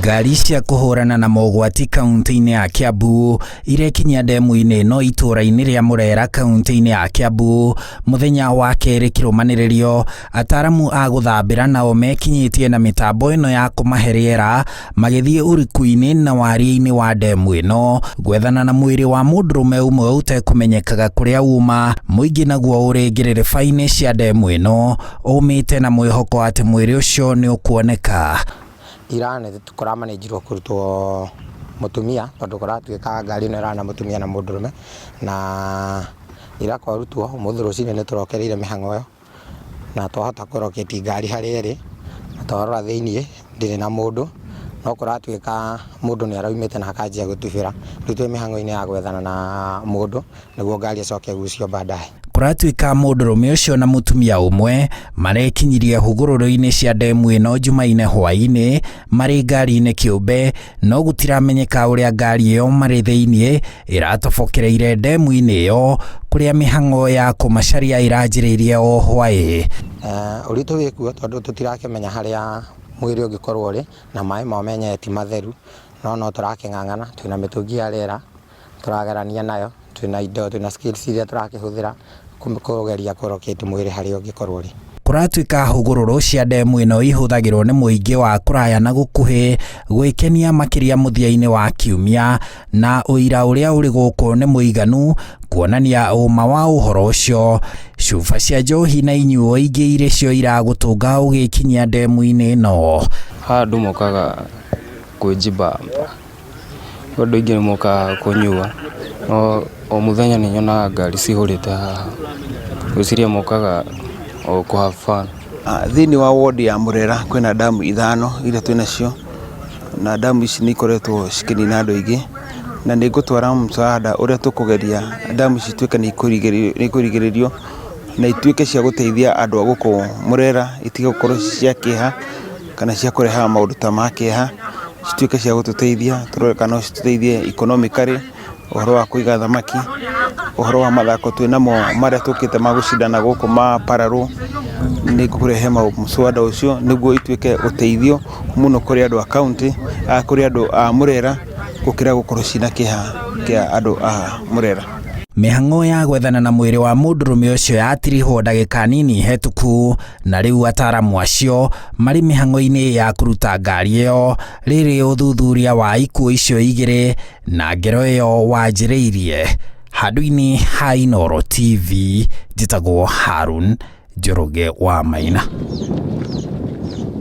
Ngari cia kũhũrana na mogwati kaunti-inĩ ya Kiambu irekinyia ndemu-inĩ ĩno itũũra-inĩ rĩa Murera kaunti-inĩ ya Kiambu mũthenya wa kerĩ kĩrũmanĩrĩrio. Ataaramu a gũthambĩra nao mekinyĩtie na mĩtambo ĩno ya kũmahe rĩera magĩthiĩ ũriku-inĩ na wariĩ-inĩ wa ndemu ĩno gwethana na mwĩrĩ wa mũndũrũme ũmwe ũtekũmenyekaga kũrĩa uma. Mũingĩ naguo ũrĩ ngĩrĩrĩba-inĩ cia ndemu ĩno ũmĩte na mwĩhoko atĩ mwĩrĩ ũcio nĩ ũkuoneka. Ira nĩ kũramanĩnjirwo kũrutwo mũtumia tondũ kũratuĩka ngari ĩno ĩrarĩ na mũtumia na mũndũrũme na ira kwarutwo, ũmũthĩ rũcinĩ nĩ tũrokereire mĩhang'o ĩyo na twahota kũ locate ngari harĩa ĩrĩ na twarora thĩiniĩ ndĩrĩ na mũndũ, no kũratuĩka mũndũ nĩ araumĩte na akanjia gũtubĩra, rĩu twĩ mĩhang'o-inĩ ya gwethana na mũndũ nĩguo ngari ĩcoke ĩgucio baadaye. Kũratuĩka mũndũrũme ũcio na mũtumia ũmwe marekinyirie hũgũrũrũ-inĩ cia ndemu ĩno Jumaine hwaĩ-inĩ marĩ ngari-inĩ kĩũmbe, no gũtiramenyeka ũrĩa ngari ĩyo marĩ thĩiniĩ ĩratobokereire ndemu-inĩ ĩyo kũrĩa mĩhang'o ya kũmacaria ĩranjĩrĩirie o hwaĩ. Ũritũ wĩkuo tondũ tũtirakĩmenya harĩa mwĩrĩ ũngĩkorwo ũrĩ na maĩ mo menyewe ti matheru, no no tũrakĩng'ang'ana, twĩna mĩtũngi ya rĩera tũragerania nayo, twĩna indo, twĩna skills iria tũrakĩhũthĩra kũgeria kũ locate mwĩrĩ harĩa ũngĩkorwo ũrĩ. Kũratuĩka hũgũrũrũ cia ndemu ĩno ihũthagĩrwo nĩ mũingĩ wa kũraya na gũkuhĩ gwĩkenia makĩria mũthia-inĩ wa kiumia, na ũira ũrĩa ũrĩ gũkũ nĩ mũiganu kuonania ũma wa ũhoro ũcio. Cuba cia njohi na inyuo ingĩ irĩ cio iragũtũnga ũgĩkinyia ndemu-inĩ ĩno. Haha andũ mokaga kwĩjibamba, andũ aingĩ nĩ mokaga kũnyua, no o mũthenya nĩ nyonaga ngari cihũrĩte haha, ngwĩciria mokaga o kũ have fun. Thĩinĩ wa ward ya Murera kwĩna ndamu ithano iria twĩnacio, na ndamu ici nĩ ikoretwo cikĩnina andũ aingĩ, na nĩ ngũtwara msaada ũrĩa tũkũgeria ndamu ici ituĩke nĩ ikũrigĩrĩrio, na ituĩke cia gũteithia andũ a gũkũ Murera, itige gũkorwo ci cia kĩeha, kana cia kũrehaga maũndũ ta ma kĩeha, cituĩke cia gũtũteithia, tũrore kana no citũteithie economically, ũhoro wa kũiga thamaki, ũhoro wa mathako twĩnamo marĩa tũkĩte ma gũcindana gũkũ ma parallel, nĩ ngũrehe mũswada ũcio nĩguo ituĩke ũteithio mũno kũrĩ andũ a county, kũrĩ andũ a Murera gũkĩra gũkorwo ciĩna kĩeha kĩa andũ a Murera. Mĩhang'o ya gwethana na mwĩrĩ wa mũndũrũme ũcio yatirihwo ndagĩka nini hetũku, na rĩu ataaramu acio marĩ mĩhang'o-inĩ ya kũruta ngari ĩyo rĩrĩ ũthuthuria wa ikuũ icio igĩrĩ na ngero ĩyo wanjĩrĩirie. Handũ-inĩ ha Inooro TV, njĩtagwo Harun Njoroge wa Maina.